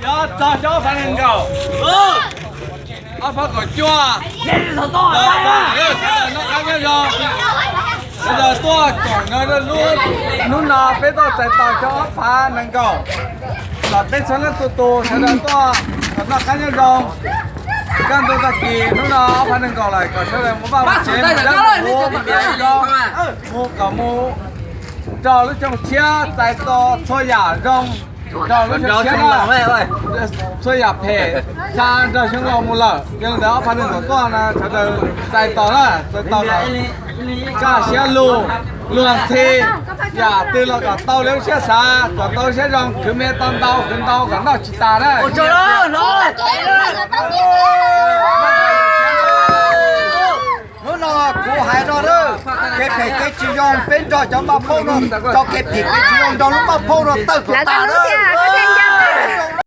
Cov txog cov ob phav nees nkaum, ob phav kaum cuaj, los txog lawm, sawv daws noj qab nyob zoo, sawv daws tuaj koom nkawd lub, hnub no peb tuaj txais tos cov ob phav nees nkaum, los peb txhua leej txhua tus sawv daws tuaj noj qab nyob zoo. Kaj ntug tag kis hnub no ob phav nees nkaum lawm kom sawv daws mus vaj mus tsev mus dawb mus huv, mus kom mus rau lub xyoo tshiab txais tos txhua yam zoo, rau lub xyoo tshiab, txhua yam phem xa nrog xyoo laus mus lawm. Yog li ntawd ob phav nees nkaum tuaj no sawv daws txais tos na, txais tos kom kaj siab lug, luag ntxhi, yam twg los kom tau li lub siab xav, kom tau lub siab zoo, khwv me tau ntau, khwv ntau kom noj tsis tas na. Hnub no kuv hais no na, kev phem kev tsis zoo peb nrog cov maj phauj no, cov kev phem kev tsis zoo nrog lub maj phauj no tawg kom tas na.